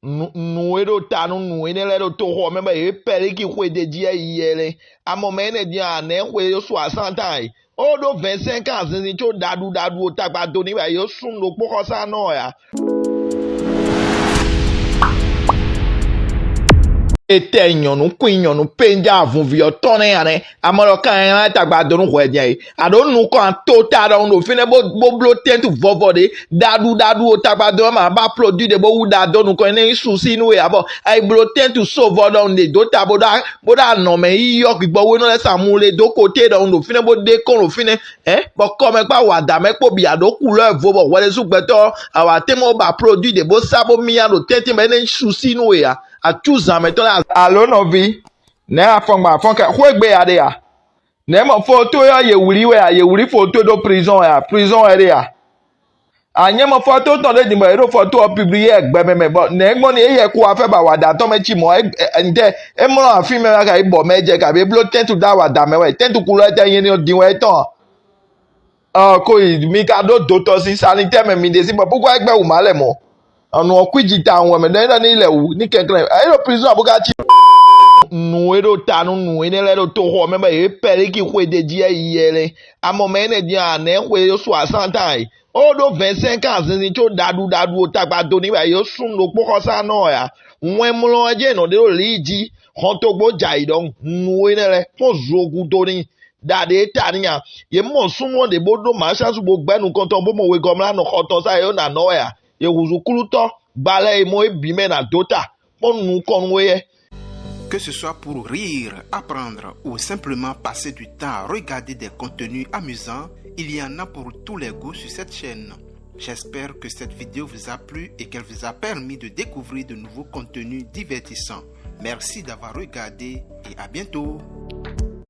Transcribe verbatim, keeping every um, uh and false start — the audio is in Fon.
Nǔ e ɖo ta nú nǔ énɛ́ lɛ́ɛ ɖo toxo ɔ́ mɛ bɔ yě pɛlíki xwedéjí yɛ yi yɛ lɛ́ɛ. Amɔ mɛ énɛ́ din ǎ, nɛ̌ xwe ɖó soixante ans e? Ó ɖó vingt-cinq ans zinzin có ɖaɖu ɖaɖu o tagba dó ní wɛ yě ɖo súnnu ɖokpó xɔsánɔ wɛ ǎ. Etɛ nyɔ̌nu kwín nyɔ̌nu pénjá avunví ɔ́ tɔn nɛ́ ǎ nɛ́? Amɔ ɖɔ kan ɛ nylá tagba dó nú hwɛjɛ́n e. A ɖǒ nukɔn a tó ta ɖɔhun ɖo fínɛ́ bó bó bló tɛ́ntu vɔvɔ ɖé ɖaɖu ɖaɖu o tagba dó ma ba produit ɖé bó wú ɖa dó nukɔn énɛ́ nyí susi nú we ǎ bɔ a yi bló tɛ́ntu sovɔ ɖɔhun ɖě dó ta bó ɖo bó ɖo anɔ mɛ yi yɔ gbigbɔ we nɔ lɛ́ sa mu le dó koté ɖɔhun ɖo fínɛ́ bó ɖe kɔn ɖo fínɛ́. Hɛn bɔ kɔmɛ kpó awǎda mɛ kpó bǐ a ɖǒ kulɔ́ vo bɔ hwɛɖésú gbɛtɔ́ awǎ tɛ́nmɛ bó ba produit ɖě bó sá bó myá ɖo tɛ́ntin mɛ énɛ́ nyí susi nú we ǎ. Acú zǎn mɛtɔn lɛ́ɛ alo nɔví. Nɛ̌ afɔngban afɔn kɛ xwé gbe ya ɖe a? Nɛ̌ mɔ foto ɔ́ yě wlí wɛ a? Yě wlí foto ɖó prison wɛ a? Prison wɛ ɖe a? Anyɛ́ mɔ fɔ́tó tɔn ɖé din bɔ yě ɖo fɔ́tó ɔ́ publié gbɛmɛ mɛ bɔ nɛ̌ gbɔn ni é yɛ kú afɛ ba wǎda tɔn mɛ cí mɔ̌ ntɛ é mlɔ́ afí mɛ wɛ ka yi bɔ mɛ jɛ kabi é bló tɛ́ntu dó awǎda mɛ wɛ tɛ́ntu kulɔ́ tɛ nyɛ ní din wɛ é tɔn. Ɔ ko yi mi ka ɖó dotɔ sín sanitɛ́ mɛ mi ɖe sí bɔ púpọ̀ é gbɛ́ wǔ má lɛ mɔ̌. Ɔnu ɔ́ kwíji tawun wɛ mɛ ɖɔ é ɖɔ ní lɛ wǔ ní kɛnklɛ́n é ɖo prison abo ka cí. Nǔ e ɖo ta nú nǔ énɛ́ lɛ́ɛ ɖo toxo ɔ́ mɛ bɔ yě pɛlíki xwedéjí yɛ yi yɛ lɛ́ɛ. Amɔ mɛ énɛ́ din ǎ, nɛ̌ xwe ɖó soixante ans e? Ó ɖó vingt-cinq ans zinzin có ɖaɖu ɖaɖu o tagba dó ní wɛ yě ɖo súnnu ɖokpó xɔsánɔ wɛ ǎ. Wɛnmlɔ ɔ́ jɛ́n è nɔ ɖe ɖo lǐi jí, hɔntogbó jɛ ayǐ ɖɔhun, nǔ énɛ́ lɛ́ɛ kpɔ́n zogu dó n'i. Ɖa ɖě ta n'i a? Yě mɔ súnnu ɔ́ ɖě bó ɖó mǎ-sánsu bó gbɛ́ nukɔn tɔn bó mɔ wegɔ́mlánɔ xɔ tɔn sá e ó ná nɔ wɛ a? Yě húzú klútɔ́, gba lɛ́ɛ e mɔ é bǐ mɛ ná dó ta, kpɔ́n nukɔn nú we yɛ. Que ce soit pour rire, apprendre ou simplement passer du temps à regarder des contenus amusants, il y en a pour tous les goûts sur cette chaîne. J'espère que cette vidéo vous a plu et qu'elle vous a permis de découvrir de nouveaux contenus divertissants. Merci d'avoir regardé et à bientôt.